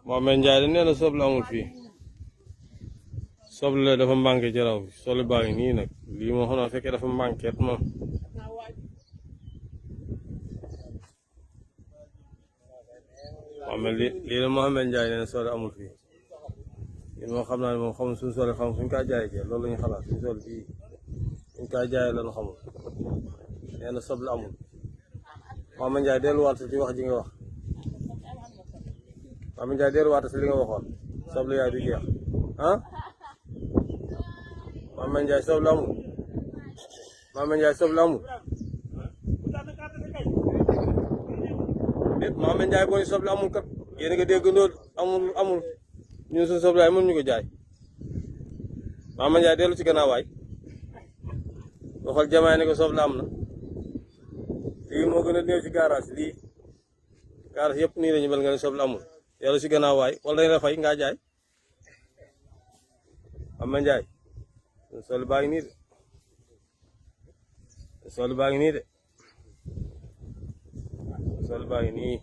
Mohamed Ndiaye da nee na soble amul fii soble dafa manqué ci raw soble baa ngi nii nag lii moo xam naa fekkee dafa manqué moom Mohamed lii la Mohamed Ndiaye nee na soble amul fii ñun moo xam naa ne moom xamul suñu soble xam suñ kaa jaayee ci loolu la ñu xalaat suñu soble fii suñ kaa jaayee la ñu xamul nee na soble amul Mohamed Ndiaye delluwaat ci wax ji nga wax Mohamed Ndiaye delluwaat si li nga waxoon soble yaay du jeex ah Mohamed Ndiaye soble amul Mohamed Ndiaye soble amul déet Mohamed Ndiaye boo ñu soble amul kat yéen a ngi déggandoo amul ñun suñu soble yaay mënuñu ko jaay Mohamed Ndiaye dellu ci gannaaw waay waxal jamaay ne ko soble am na lii moo gën a néew ci garage lii garage yëpp nii lañu mel nga ne soble amul dellu ci gannaaw waay wala dañ la fay ngaa jaay Mohamed Ndiaye soble baa ngi nii de soble baa ngi nii de soble baa ngi nii